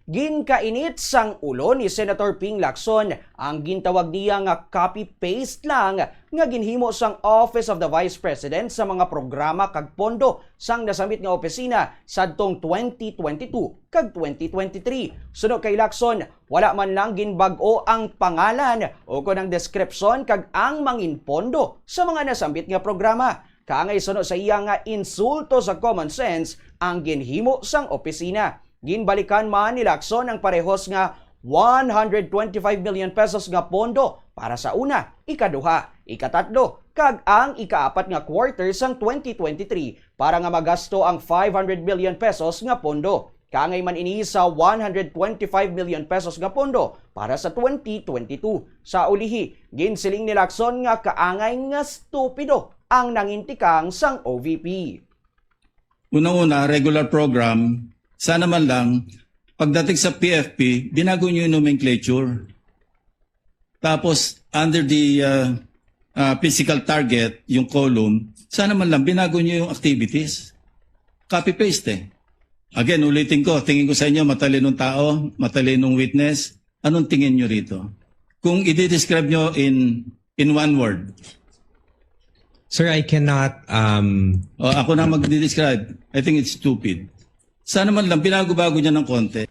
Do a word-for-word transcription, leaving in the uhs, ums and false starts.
Ginkainit sang ulo ni Senator Ping Lacson ang gintawag niya nga copy-paste lang nga ginhimo sang Office of the Vice President sa mga programa kag pondo sang nasambit nga opisina sadtong twenty twenty-two kag twenty twenty-three. Suno kay Lacson, wala man lang ginbag-o ang pangalan o kon ang deskripsyon kag ang mangin pondo sa mga nasambit nga programa. Kaangay suno sa iya nga insulto sa common sense ang ginhimo sang opisina. Ginbalikan man ni Lacson ang parehos nga one hundred twenty-five million pesos nga pondo para sa una, ikaduha, ikatatlo, kag ang ikaapat nga quarter sang twenty twenty-three para nga magasto ang five hundred million pesos nga pondo. Kaangay man ini sa one hundred twenty-five million pesos nga pondo para sa twenty twenty-two. Sa ulihi, ginsiling ni Lacson nga kaangay nga stupido ang nangintikang sang O V P. Unang-una, regular program, sana man lang, pagdating sa P F P, binago niyo yung nomenclature. Tapos, under the uh, uh, physical target, yung column, sana man lang, binago niyo yung activities. Copy-paste eh. Again, ulitin ko, tingin ko sa inyo, matalinong tao, matalinong witness, anong tingin niyo rito? Kung i-describe niyo in in one word. Sir, I cannot um, O, ako na magdi-describe. I think it's stupid. Sana man lang, binago-bago niya ng konti.